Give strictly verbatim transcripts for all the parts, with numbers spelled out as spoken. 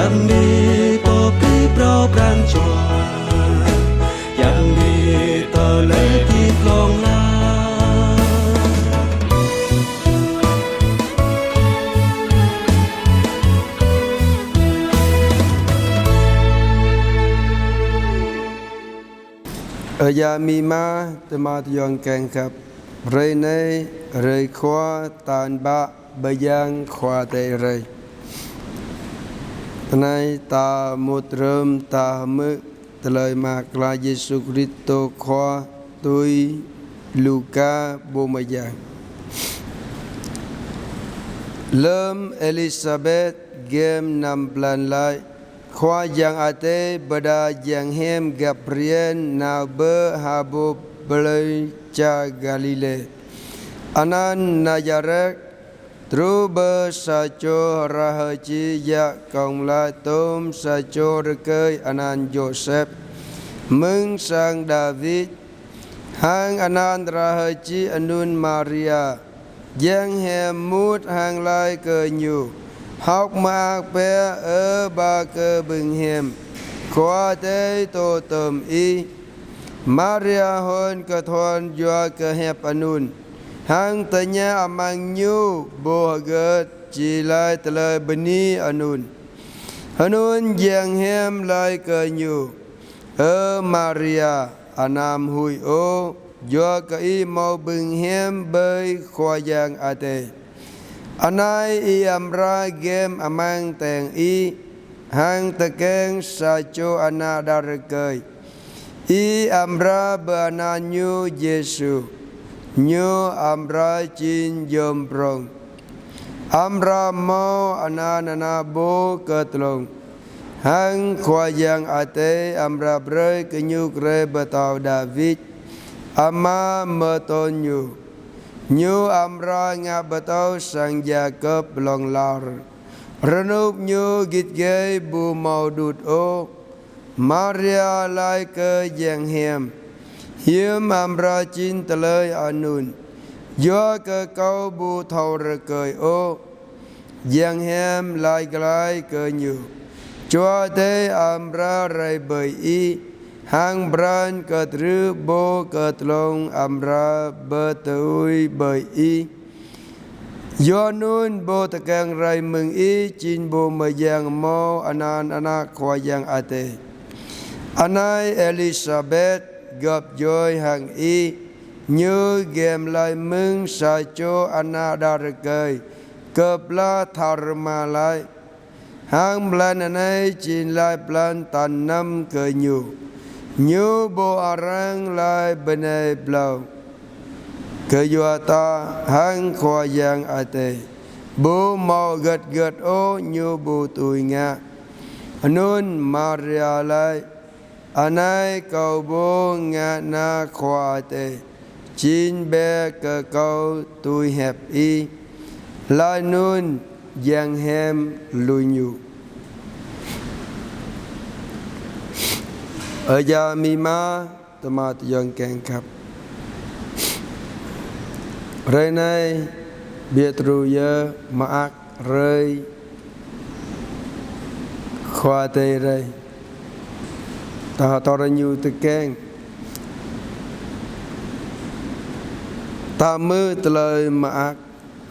Yang ni pô pơpŭ pran jua, yang ni tơlơi pơpŭ hlŏng lar. Ơ yă amĭ ama, tơma tơyŏng kiăng khăp. Hrơi anai, hrơi Khua tal pă bơyan Khua Adai rai. Anai ta mŭt hrŏm ta hmư̆ tơlơi mơak klă Yêsu Kristô Khua tui Luka pô mơyang. Lơm Êlisabet gem năm blan laih, Khua Yang Adai pơđar yang hiam Gabriel nao pơ ha boh plơi čar Galilê, anăn Nazaret, truh pơ sa čô hră hơči jak kông laĭ tôm sa čô rơkơi anăn Yôsep, mơ̆ng sang Dawid. Hăng anăn hră hơči anŭn Maria. Yang hiam mŭt hăng laĭ kơ ñu: Hơ̆k mơak bĕ, ơ ba kơ ƀơ̆ng hiam, Khua Adai dŏ tơm ih. Maria hŭn kơthon yua kơ hiăp anŭn, hăng tơña amăng ñu boh hơgĕt či laĭ tơlơi bơni anŭn. Anŭn yang hiam laĭ kơ ñu: Ơ Maria, anăm huĭ ôh, yua kơ ih hmâo ƀơ̆ng hiam ƀơi Khua Yang Adai. Anai ih amra gem amăng teng ih, hăng tơkeng sa čô ană đah rơkơi. Ih amra pơanăn ñu Yêsu. Ñu amra jing yom prong, amra hmâo anăn ană pô kơtlông. Hăng Khua Yang Adai amra brơi kơ ñu grê pơtao Dawid, ama mơtôn ñu. Ñu amra ngă pơtao sang Yakôb hlŏng lar. Rơnŭk ñu git gai ƀu hmâo đŭt ôh. Maria laĭ kơ yang hiam: Hiưm amra jing tơlơi anŭn, yua kơ kâo ƀu thâo rơkơi ôh. Yang hiam laĭ glaĭ kơ ñu: Jua Adai amra rai ƀơi ih, hăng pran kơtrưh pô kơtlông amra pơtui ƀơi ih. Yua anŭn pô tơkeng rai mơ̆ng ih jing pô mơyang hmâo anăn ană Khua Yang Adai. Anai Êlisabet găp djuai hăng ih, ñu gem laih mơ̆ng sa čô ană đah rơkơi, kơplah tha rơma laih. Hăng blan anai jing laih blan tal năm kơ ñu. Ñu pô arăng laĭ bơnai phlao, kơyua ta hăng Khua Yang Adai, ƀu hmâo hơgĕt hơgĕt ôh ñu ƀu tui ngă. Anŭn Maria laĭ: Anai kâo pô ngă na Khua Adai, jing bĕ kơ kâo tui hiăp ih. Laih anŭn yang hiam lui ñu. Ơ yă amĭ ama, tơma tơyŏng kiăng khăp. Hrơi anai, ƀiă truh yơh mơak hrơi Khua Adai rai. Ta hơdơr ñu tơkeng. Ta hmư̆ tơlơi mơak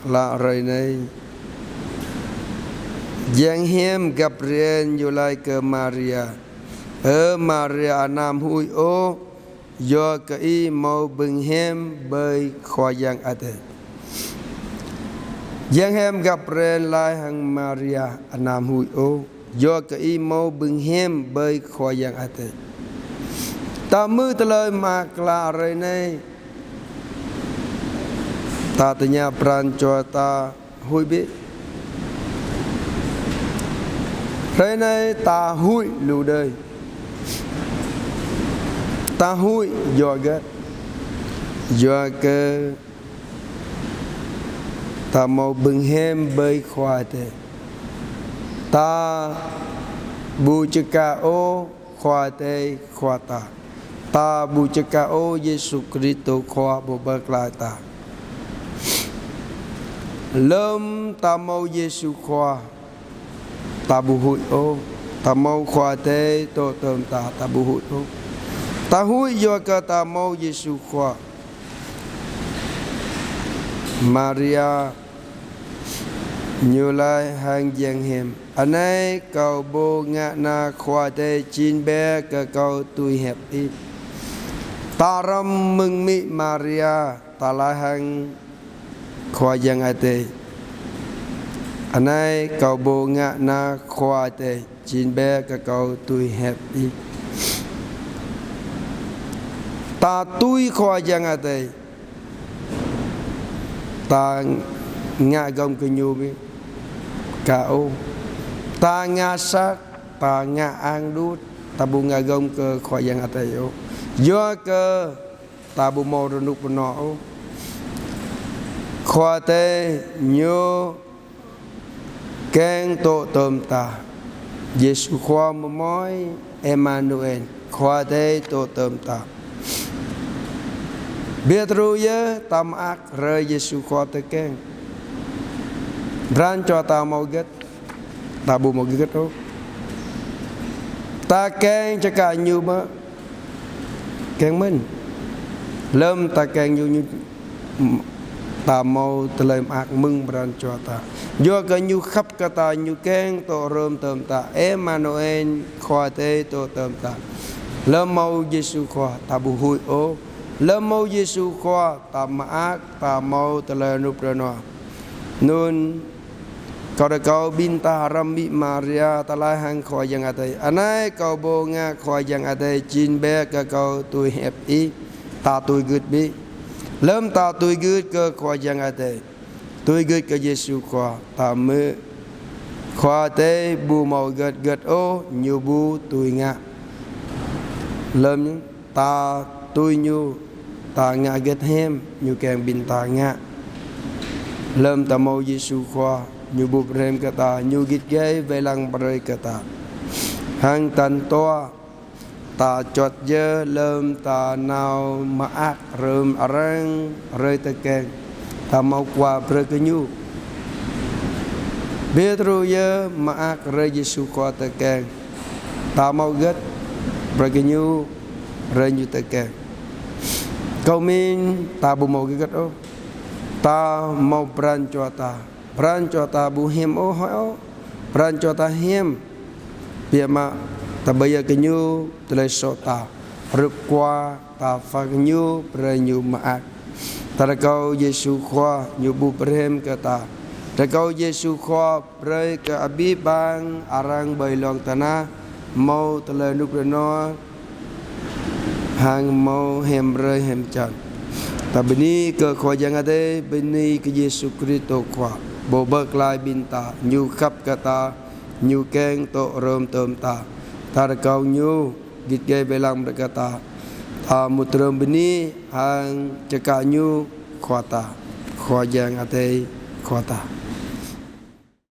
klă hrơi anai. Yang hiam Gabriel ñu laĭ kơ Maria: Ơ Maria, anăm huĭ ôh, yua kơ ih hmâo ƀơ̆ng hiam ƀơi Khua Yang Adai. Yang hiam Gabriel laĭ hăng Maria: Anăm huĭ ôh, yua kơ ih hmâo ƀơ̆ng hiam ƀơi Khua Yang Adai. Ta hmư̆ tơlơi mơak klă hrơi anai. Ta tơña pran jua ta: Huĭ bĕ. Hrơi anai ta huĭ lu đơi. Ta huĭ yua hơgĕt? Yua kơ ta hmâo ƀơ̆ng hiam ƀơi Khua Adai. Ta ƀu čơkă ôh Khua Adai Khua ta. Ta ƀu čơkă ôh Yêsu Kristô Khua pô pơklaih ta. Lơm ta hmâo Yêsu Khua, Ta ƀu huĭ ôh, ta hmâo Khua Adai dŏ tơm ta, ta ƀu huĭ ôh. Ta huĭ yua kơ ta hmâo Yêsu Khua. Maria ñu laĭ hăng yang hiam: Anai kâo pô ngă na Khua Adai, jing bĕ kơ kâo tui hiăp Ih. Ta hrăm mơ̆ng amĭ Maria, ta laĭ hăng Khua Yang Adai: Anai kâo pô ngă na Khua Adai, jing bĕ kơ kâo tui hiăp Ih. Ta tui Khua Yang Adai, ta ngă gơ̆ng kơ ñu ƀu? Ka ôh. Ta ngă sat, ta ngă ang đut, ta ƀu ngă gơ̆ng kơ Khua Yang Adai ôh. Yua kơ ta ƀu hmâo rơnŭk rơnua ôh. Khua Adai ñu kiăng dŏ tơm ta. Yêsu Khua mơmơi Emanuel, Khua Adai dŏ tơm ta. Ƀiă truh yơh ta mơak hrơi Yêsu Khua tơkeng. Pran jua ta hmâo hơget? Ta ƀu hmâo hơget ôh. Ta kiăng čơkă ñu mơ̆? Kiăng mơ̆n. Lơm ta kiăng ñu, ñu, ta hmâo tơlơi mơak mơ̆ng pran jua ta. Yua kơ ñu khăp kơ ta, ñu kiăng dŏ hrŏm tơm ta. Emanuel, Khua Adai dŏ tơm ta. Lơm hmâo Yêsu Khua, ta ƀu huĭ ôh. Lơm hmâo Yêsu Khua, ta mơak, ta hmâo tơlơi rơnŭk rơnua. Anŭn, kâo rơkâo ƀing ta hrăm amĭ Maria, ta laĭ hăng Khua Yang Adai: Anai kâo pô ngă Khua Yang Adai, jing bĕ kơ kâo tui hiăp Ih. Ta tui gưt ƀu? Lơm ta tui gưt kơ Khua Yang Adai, tui gưt kơ Yêsu Khua, ta hmư̆ Khua Adai ƀu hmâo hơget hơget ôh ñu ƀu tui ngă. Lơm ta tui ñu, ta ngă hơget hiam, ñu kiăng ƀing ta ngă. Lơm ta hmâo Yêsu Khua, ñu bưp rem kơ ta, ñu git gai wai lăng brơi kơ ta. Hăng tal dua, ta juăt yơh lơm ta nao mơak hrŏm arăng hrơi tơkeng, ta hmâo quà brơi kơ ñu. Ƀiă truh yơh mơak hrơi Yêsu Khua tơkeng, ta hmâo hơget brơi kơ ñu hrơi ñu tơkeng? Kâo mĭn ta ƀu hmâo hơget ôh. Ta hmâo pran jua ta. Pran jua ta ƀu hiam ôh, hơi ôh. Pran jua ta hiam. Biă mă ta ƀơi kơ ñu tơlơi soh ta. Hrup quà ta pha kơ ñu, brơi ñu mơak. Ta rơkâo Yêsu Khua ñu bưp rem kơ ta. Rơkâo Yêsu Khua brơi kơ abih bang arăng ƀơi lŏn tơnah hmâo tơlơi rơnŭk rơnua hăng hmâo hiam hrơi hiam čan. Ta bơni kơ Khua Yang Adai, bơni kơ Yêsu Kristô Khua, pô pơklaih ƀing ta, ñu khăp kơ ta, ñu kiăng dŏ hrŏm tơm ta. Ta rơkâo ñu git gai wai lăng brơi kơ ta. Ta mŭt hrŏm bơni hăng čơkă ñu Khua ta, Khua Yang Adai Khua ta.